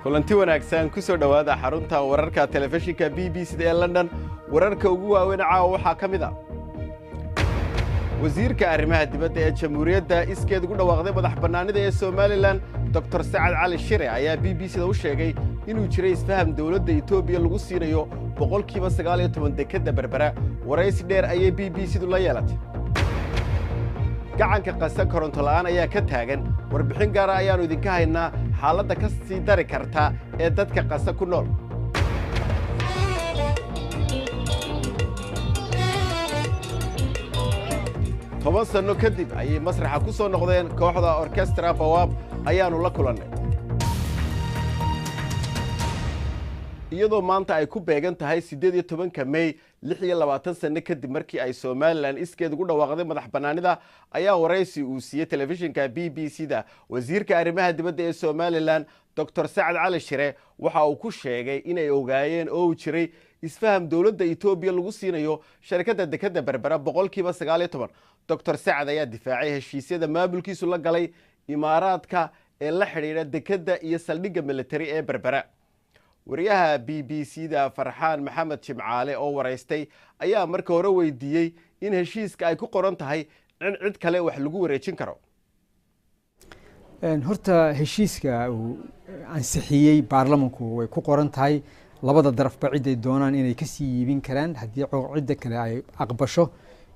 Kulanti wanaagsan, ku soo dhowaada xarunta wararka telefishinka BBC da ee London. Wararka ugu waaweyn caawa waxaa ka mid ah wasiirka arrimaha dibadda ee Jamhuuriyadda iskeed ugu dhawaaqday madax bannaanida ee Somaliland, Doctor Sacad Cali Shire, ayaa BBC da u sheegay inuu jiray isfaham dowladda Etoobiya lagu siinayo 19% dekedda Berbera. Waraysi dheer ayay BBC du la yeelatay. Gacanka Qasa koronto la'aan ayaa ka taagan. Warbixin gaara ayaannu idinka haynaa xaaladda ka sii dari karta ee dadka Qasa ku nool. 10 sanno kadib ayay masraxa ku soo noqdeen kooxda Orkestra Bawaab ayaannu la kulannay. Iyadoo maanta ay ku beegan tahay 18-ka Mey, 26 sanno kadib markii ay Somaliland iskeed ugu dhawaaqday madax bannaanida, ayaa waraysi uu siiyey telefishinka BBC da wasiirka arrimaha dibadda ee Somaliland, Doctor Sacad Cali Shire, waxa uu ku sheegay inay ogaayeen oo uu jiray isfaham dowladda Etoobiya lagu siinayo sharikadda dekedda Berbera 19%. Doctor Sacad ayaa difaacay heshiisyada maamulkiisu la galay Imaaraadka ee la xidhiidha dekedda iyo saldhigga militari ee Berbera. Wariyaha BBC da Farxaan Maxamed Jimcaale oo waraystay ayaa marka hore weydiiyey in heshiiska ay ku qoran tahay in cid kale wax lagu wareejin karo. Horta heshiiska uu ansixiyey baarlamanku way ku qoran tahay labada darafba ciday doonaan inay kasii iibin karaan, haddii cidda kale ay aqbasho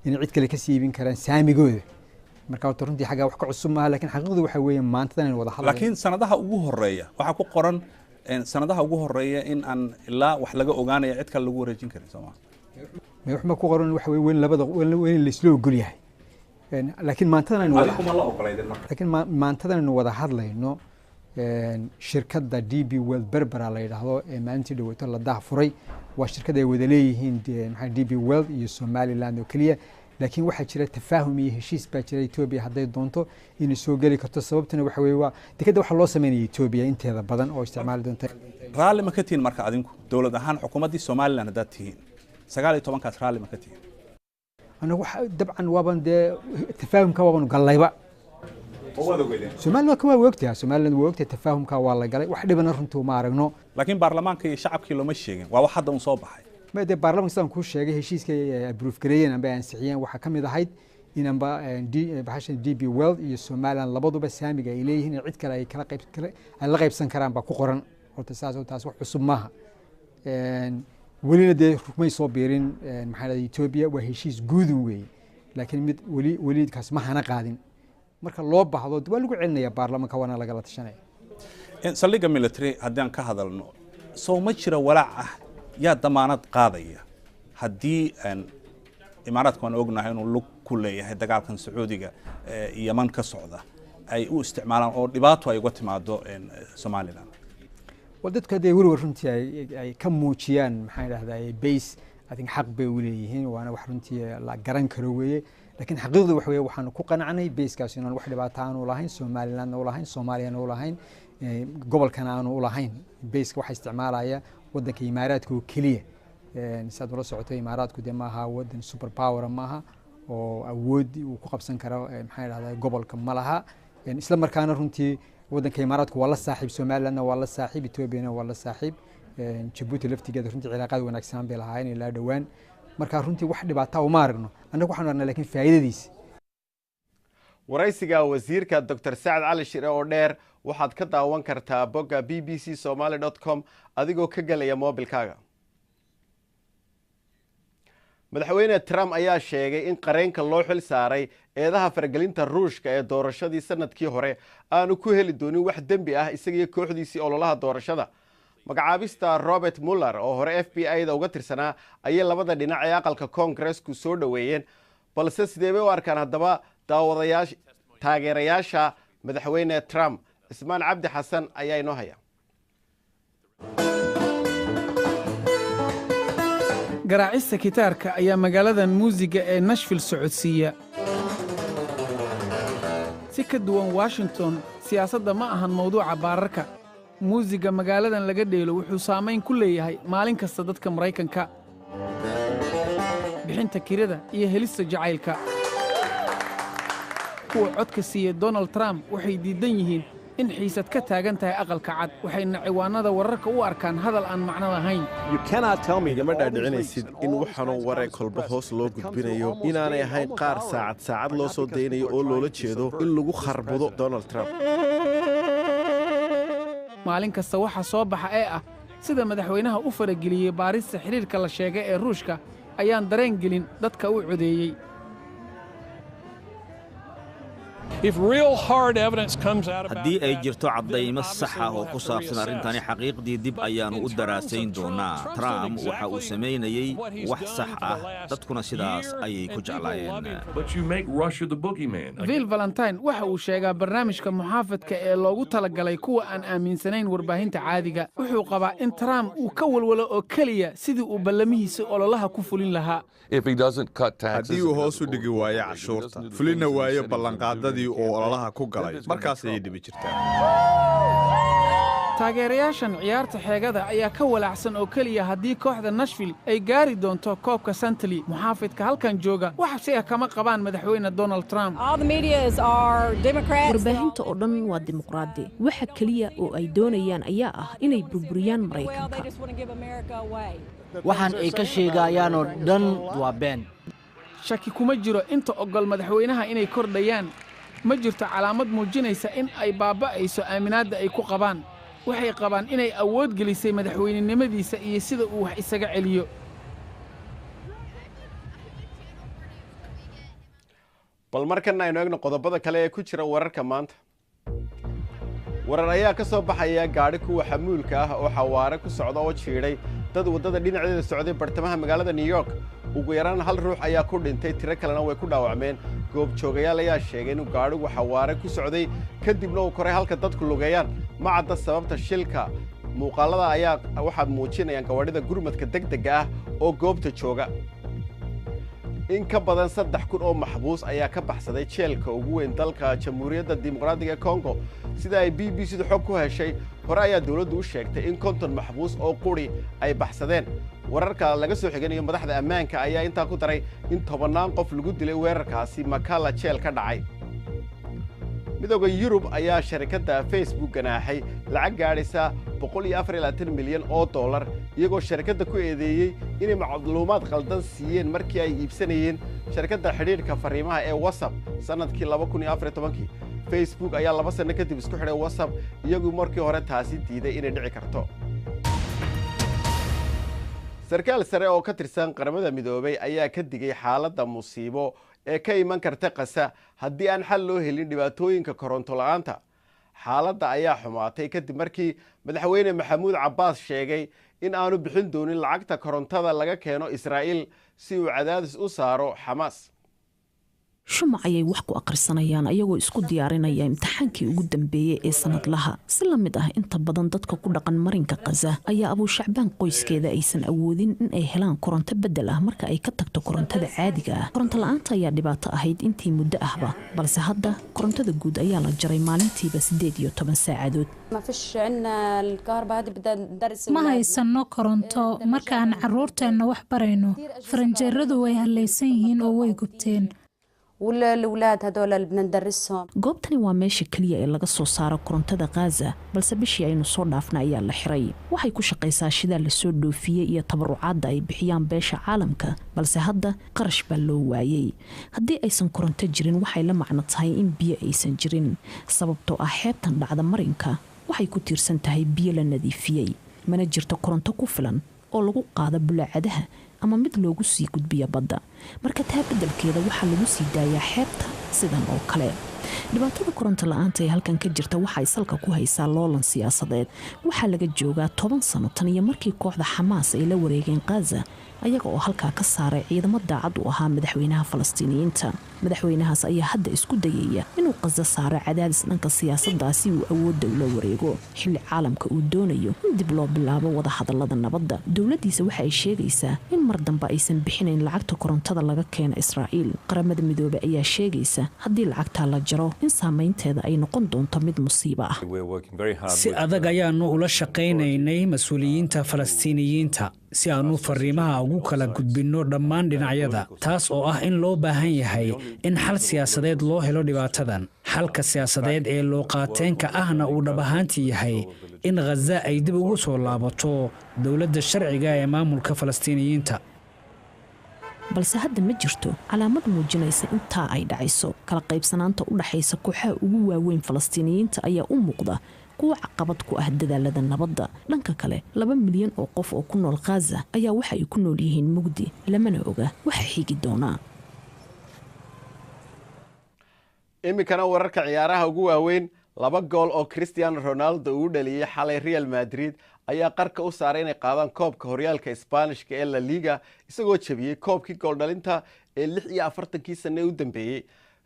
inay cid kale kasii iibin karaan saamigooda. Marka horta runtii xaggaa wax ka cusub maaha, lakin xaqiiqdu waxa weeye maantadan aynu wada hadlayno. Laakiin sanadaha ugu horeeya waxaa ku qoran sanadaha ugu horeeya in aan ilaa wax laga ogaanaya cid kale lagu wareejin karin, soo maa? Ma wax ma ku qoran, waxa weye weyn labada weyn laisla ogol yahay, laakiin maantadan aynu wada Adigu ma la ogolaydeen marka? Laakiin maantadan aynu wada hadlayno, shirkadda DP World Berbera la yidhaahdo ee maalintii dhawaato la daah furay waa shirkad ay wada leeyihiin maxaa DP World iyo Somaliland oo keliya, laakiin waxaa jira tafaahum iyo heshiis baa jira Etoobiya hadday doonto inay soo geli karto. Sababtuna waxa weeye waa dekedda waxaa loo sameynaya Etoobiya inteeda badan oo isticmaali doonta. Raalli ma ka tihiin marka adinku dowlad ahaan, xukuumaddii Somaliland haddaad tihiin, 19-kaas raalli ma ka tihiin? Anagu dabcan waaban dee tafaahumka waabanu gallayba. Oo waad ogeydeen? Somaliland waa ogtahay, Somaliland waa ogtahay, tafaahumka waa la galay, wax dhibana runtii uma aragno. Laakiin baarlamaanka iyo shacabkii looma sheegin, waa wax hadda un soo baxay. Ma dee baarlamanka sidaan kuu sheegay heshiiska ay approve gareeyeen amba ay ansixiyeen waxaa ka mid ahayd in amba bahashan DP World iyo Somaliland labaduba saamiga ay leeyihiin in cid kale ay kala qayb kale ay la qaybsan karaan baa ku qoran. Horta saas taas wax cusub maaha. Welina dee rumay soo biirin maxaa dhahday Etoobiya, waa heshiis guudun weeye, laakiin mid weli kaas ma hana qaadin. Marka loo baahdo waa lagu celinaya baarlamanka waana lagala tashanaya. Saldhigga military haddii aan ka hadalno, soo ma jira walaac ah yaa damaanad qaadaya haddii Imaaraadka, waan ognahay inuu lug ku leeyahay dagaalkan Sacuudiga Yeman ka socda, ay u isticmaalaan oo dhibaato ay uga timaado Somaliland? Waa dadku hadday werwer runtii ay ka muujiyaan maxaan idhahdaa base, I think xaq bay u leeyihiin, waana wax runtii la garan karo weeye. Laakiin xaqiiqdu waxa weeye waxaanu ku qanacnay basekaas inaan wax dhibaato aanu lahayn Somalilandna u lahayn, Soomaaliyana u lahayn, gobolkana aanu u lahayn. Baseka waxa isticmaalaya wadanka Imaaraadka oo keliya. Saad ula socoto, Imaaraadku dee maaha wadan super power maaha oo awood uu ku qabsan karo maxaan idhahdaa gobolka ma laha. Isla markaana runtii wadanka Imaaraadku waa la saaxiib Somalilandna, waa la saaxiib Etoobiyana, waa la saaxiib Jabuuti laftigeeda. Runtii cilaaqaad wanaagsan bay lahaayeen ilaa dhowaan. Marka runtii wax dhibaata uma aragno annagu, waxaanu aragnaa laakiin faa'iidadiisa. Waraysiga wasiirka Doctor Sacad Cali Shire oo dheer waxaad ka daawan kartaa bogga bbcsomaly.com adigoo ka gelaya moobilkaaga. Madaxweyne Trump ayaa sheegay in qareenka loo xil saaray eedaha faragelinta Ruushka ee doorashadii sanadkii hore aanu ku heli doonin wax dembi ah isagiyo kooxdiisii ololaha doorashada. Magacaabista Robert Muller oo hore FBI da uga tirsanaa ayay labada dhinac ee aqalka Koongareesku soo dhoweeyeen, balse sidee bay u arkaan haddaba daawadayaasha taageerayaasha madaxweyne Trump? Cismaan Cabdi Xasan ayaa inoo haya. Garaacista kitaarka ayaa magaaladan muusiga ee Nashville socodsiiya. Si ka duwan Washington, siyaasadda ma ahan mawduuca baararka. Muusiga magaaladan laga dheelo wuxuu saamayn ku leeyahay maalin kasta dadka Maraykanka, bixinta kirada iyo helista jacaylka. Kuwa codka siiyey Donald Trump waxay diiddan yihiin In xiisad ka taagan tahay Aqalka Cad, waxayna ciwaanada wararka u arkaan hadal aan macno lahayn. Igama dhaadhicinaysid in waxaanoo waree kolba hoos loo gudbinayo inaanay ahayn qaar saacad saacad loo soo daynayo oo loola jeedo in lagu kharbudo Donald Trump. Maalin kasta waxa soo baxa ee ah sida madaxweynaha u farageliyey baarista xidhiirka la sheegay ee Ruushka ayaan dareen gelin dadka u codeeyey. Haddii ay jirto caddaymo sax ah oo ku saabsan arrintani, xaqiiqdii dib ayaannu u daraasayn doonnaa. Trump waxa uu samaynayey wax sax ah, dadkuna sidaas ayay ku jeclaayeen. Vil Valentine waxa uu sheegaa barnaamijka muxaafadka ee loogu talagalay kuwa aan aaminsanayn warbaahinta caadiga. Wuxuu qabaa in Trump uu ka walwalo oo keliya sidii uu ballamihiisa ololaha ku fulin lahaa. Haddii uu hoos u dhigi waayo cashuurta, fulina waayo ballanqaadadii uu ololaha ku galay, markaas ayay dhibi jirtaa. Taageerayaashan ciyaarta xeegada ayaa ka walaacsan oo keliya haddii kooxda Nashville ay gaari doonto koobka Stanley. Muxaafidka halkan jooga wax si ah kama qabaan madaxweyne Donald Trump. Warbaahinta oo dhan waa dimuqraadi. Waxa keliya oo ay doonayaan ayaa ah inay burburiyaan Maraykanka. Waxaan ay ka sheegayaanoo dhan waa been. Shaki kuma jiro inta oggol madaxweynaha inay kordhayaan. Ma jirto calaamad muujinaysa in ay baaba'ayso aaminaadda ay ku qabaan. Waxay qabaan inay awood gelisay madaxweynenimadiisa iyo sida uu wax isaga celiyo. Bal markana aynu eegno qodobada kale ee ku jira wararka maanta. Warar ayaa ka soo baxaya gaadhi kuwa xamuulka ah oo xawaare ku socda oo jiidhay dad waddada dhinaceeda socday bartamaha magaalada New York. Ugu yaraan hal ruux ayaa ku dhintay, tiro kalena way ku dhaawacmeen. Goobjoogayaal ayaa sheegay inuu gaadhigu xawaare ku socday, kadibna uu koray halka dadku lugeeyaan. Ma cadda sababta shilka. Muuqaalada ayaa waxaa muujinayaan gawaadhida gurmadka degdega ah oo goobta jooga. In ka badan 3000 oo maxbuus ayaa ka baxsaday jeelka ugu weyn dalka Jamhuuriyadda Dimuqraadiga ee Kongo, sida ay BBC da xog ku heshay. Hore ayaa dowladdu u sheegtay in 50 maxbuus oo quri ay baxsadeen. Wararka laga soo xiganayo madaxda ammaanka ayaa intaa ku daray in tobannaan qof lagu dilay weerarkaasi Makala jeel ka dhacay. Midooda Yurub ayaa sharikadda Facebook ganaaxay lacag gaadhaysa 124 milyan oo dollar, iyagoo sharikadda ku eedeeyey inay macluumaad qaldan siiyeen markii ay iibsanayeen sharikadda xidhiidhka fariimaha ee WhatsApp sannadkii 2014-kii. Facebook ayaa 2 sanno kadib isku xidhay WhatsApp, iyagu markii hore taasi diiday inay dhici karto. Sarkaal sare oo ka tirsan Qaramada Midoobay ayaa ka digay xaaladda musiibo ee ka iman karta Qasa haddii aan xal loo helin dhibaatooyinka koronto la'aanta. Xaaladda ayaa xumaatay kadib markii madaxweyne Maxamuud Cabbaas sheegay in aanu bixin doonin lacagta korontada laga keeno Israa'iil si uu cadaadis u saaro Xamaas. Shumac ayay wax ku akhrisanayaan, ayagoo isku diyaarinaya imtixaankii ugu dambeeyey ee sanadlaha. Si la mid ah inta badan dadka ku dhaqan marinka Qaza ayaa Abuushacbaan qoyskeeda aysan awoodin in ay helaan koronto bedel ah marka ay ka tagto korontada caadiga ah. Koronto la-aanta ayaa dhibaato ahayd intii muddo ahba, balse hadda korontada guud ayaa la jaray maalintiiba 18 saacadood. Ma haysanno koronto marka aan caruurteenna wax barayno. Faranjeeradu way hallaysan yihiin oo way gubteen. Goobtani waa meesha keliya ee laga soo saaro korontada Khaza, balse bishii aynu soo dhaafna ayaa la xiray. Waxay ku shaqaysaa shidaal lasoo dhoofiyey iyo tabarucaadda ay bixiyaan beesha caalamka, balse hadda qarash baa loo waayey. Haddii aysan koronto jirin, waxay la macno tahay in biyo aysan jirin, sababtoo ah xeebtan dhacda marinka waxay ku tiirsan tahay biyo la nadiifiyey. Mana jirto koronto ku filan oo lagu qaado bulaacadaha ama mid loogu sii gudbiya badda. Marka taa beddelkeeda waxaa lagu sii daayaa xeebta sidan oo kale. Dhibaatada koronto la-aanta ee halkan ka jirta waxay salka ku haysaa loolan siyaasadeed. Waxaa laga joogaa 10 sano tan iyo markii kooxda Xamaas ay la wareegeen Khaza, ayaga oo halkaa ka saaray ciidamo daacad u ahaa madaxweynaha Falastiiniyiinta. Madaxweynahaas ayaa hadda isku dayaya inuu Qaza saaro cadaadis dhanka siyaasaddaa si uu awoodda ula wareego, xilli caalamka uu doonayo in dib loo bilaabo wada hadallada nabadda. Dowladdiisa waxa ay sheegaysaa in mar dambe aysan bixinayn lacagta korontada laga keena Israa'iil. Qaramada Midoobey ayaa sheegaysa haddii lacagtaa la afjaro in saameynteeda ay noqon doonto mid musiibo ah. Si adag ayaannu ula shaqaynaynay mas-uuliyiinta Falastiiniyiinta si aannu fariimaha ugu kala gudbinno dhammaan dhinacyada, taas oo ah in loo baahan yahay in xal siyaasadeed loo helo dhibaatadan, xalka siyaasadeed ee looqaateenka ahna uu dhab ahaantii yahay in Khaza ay dib ugu soo laabato dowladda sharciga ee maamulka Falastiiniyiinta. Balse hadda ma jirto calaamad muujinaysa intaa ay dhacayso. Kala qaybsanaanta u dhaxaysa kooxaha ugu waaweyn Falastiiniyiinta ayaa u muuqda kuwa caqabad ku ah dadaalada nabadda. Dhanka kale, 2 milyan oo qof oo ku nool Khaza ayaa waxa ay ku nool yihiin mugdi, lamana oga waxa xigi doonaa. Iminkana wararka ciyaaraha ugu waaweyn. Laba gool oo Cristiano Ronaldo uu dhaliyey xalay Real Madrid ayaa qarka u saaray inay qaadaan koobka horyaalka Isbaanishka ee La Liga, isagoo jebiyey koobkii gooldhalinta ee 46-kii sanne u dambeeyey.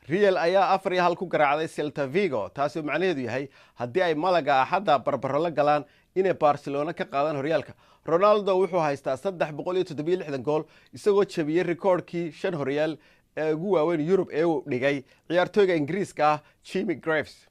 Real ayaa 4-1 ku garaacday Celta Vigo, taasoo macnaheedu yahay haddii ay Malaga Axadda barbaro la galaan inay Barcelona ka qaadaan horyaalka. Ronaldo wuxuu haystaa 367 gool, isagoo jebiyey rikoodhkii shan horyaal ee ugu waaweyn Yurub ee uu dhigay ciyaartooyga Ingiriiska ah Jimmy Graves.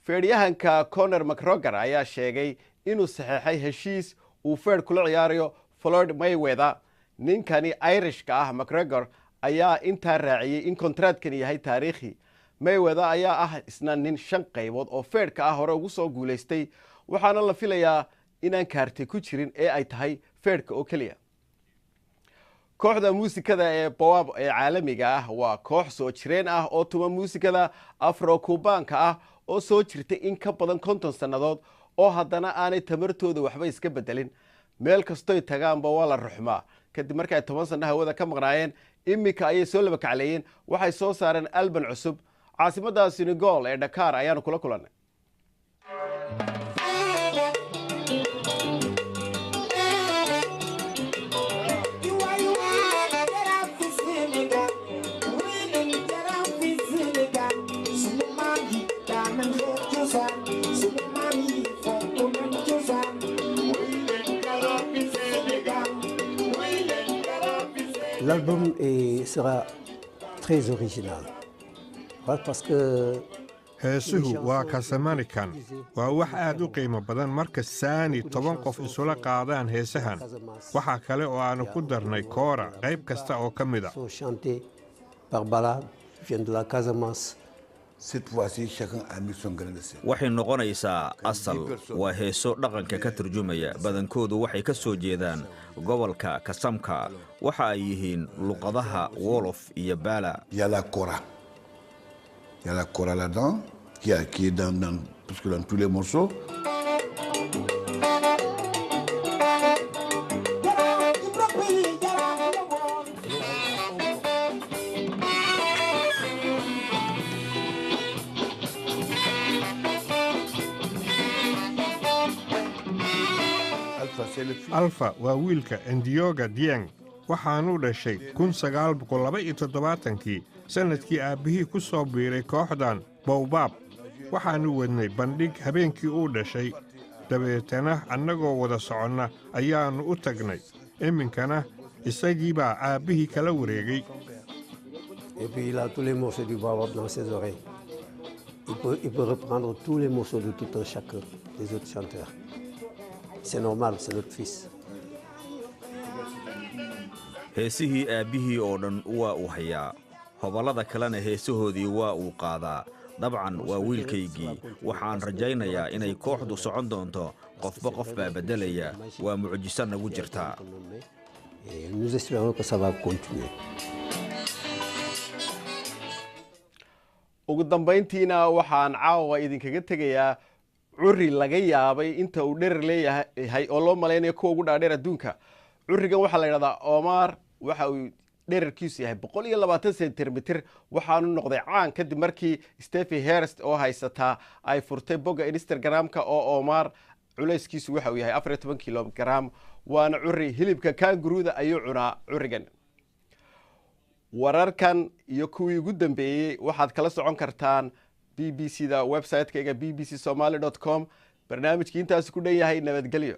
Feedhyahanka Conor McGregor ayaa sheegay inuu saxeexay heshiis uu feedh kula ciyaarayo Floyd Mayweather. Ninkani Irishka ah, McGregor, ayaa intaa raaciyey in kontraadkani yahay taariikhi. Mayweather ayaa ah isna nin shan qaybood oo feedhka ah hore ugu soo guulaystay, waxaana la filayaa inaan kaarte ku jirin ee ay tahay feedhka oo keliya. Kooxda muusikada ee Baobab ee caalamiga ah waa koox soo jireen ah oo tuma muusikada Afro Kuubaanka ah oo soo jirtay in ka badan 50 sannadood, oo haddana aanay tamartooda waxba iska bedelin. Meel kastoy tagaanba waa la ruxmaa. Kadib markii ay 10 sanno hawada ka maqnaayeen, iminka ayay soo laba kacleeyeen. Waxay soo saareen alban cusub. Caasimadda Senegal ee Dhakaar ayaanu kula kulannay. L'album sera très original. Parce que Heesuhu waa Kasamanikan. Waa wax aad u qiimo badan marka saani 10 qof isula qaadaan heesahan. Waxaa kale oo aannu ku darnay koora qayb kasta oo ka mid a. Chanté par Bala, vient de la Casamance. Waxay noqonaysaa asal. Waa heeso dhaqanka ka turjumaya. Badankoodu waxay ka soo jeedaan gobolka Kasamka. Waxa ay yihiin luqadaha Wolof iyo Baala. Il y a la kora là-dedans, qui est presque dans tous les morceaux. Alfa waa wiilka Endioga Dieng. Waxaanuu dhashay 1972-kii, sannadkii aabbihii ku soo biiray kooxdan Baobab. Waxaannu wadnay bandhig habeenkii uu dhashay. Dabeetana annagoo wada soconna ayaannu u tagnay. Iminkana isagii baa aabbihii kala wareegay. Et puis il a tous les morceaux du Baobab dans ses oreilles. Il peut reprendre tous les morceaux de tout un chacun des autres chanteurs. C'est normal, c'est notre fils. Heesihii aabbihii oo dhan waa uu hayaa. Hobollada kalena heesahoodii waa uu qaadaa. Dabcan waa wiilkaygii. Waxaan rajaynayaa inay kooxdu socon doonto. Qofba qof baa beddelaya. Waa mucjiso nagu jirtaa. Et nous espérons que ça va continuer. Ugu dambayntiina waxaan caawa idinkaga tegayaa curi laga yaabay inta uu dherer leeyahay oo loo malaynayo kuwa ugu dhaadheer adduunka. Curigan waxaa la yidhahdaa Omar. Waxa uu dherarkiisu yahay 120 sentimitir. Waxaanu noqday caan kadib markii Stephy Herst oo haysataa ay furtay bogga Instagram-ka oo Omar culayskiisu waxa uu yahay 14 kilogram, waana curi hilibka kanguruuda ayuu cunaa curigan. Wararkan iyo kuwii ugu dambeeyey waxaad kala socon kartaan BBC da website-kayga bbcsomaly.com. Barnaamijkii intaas ku dhan yahay. Nabadgelyo.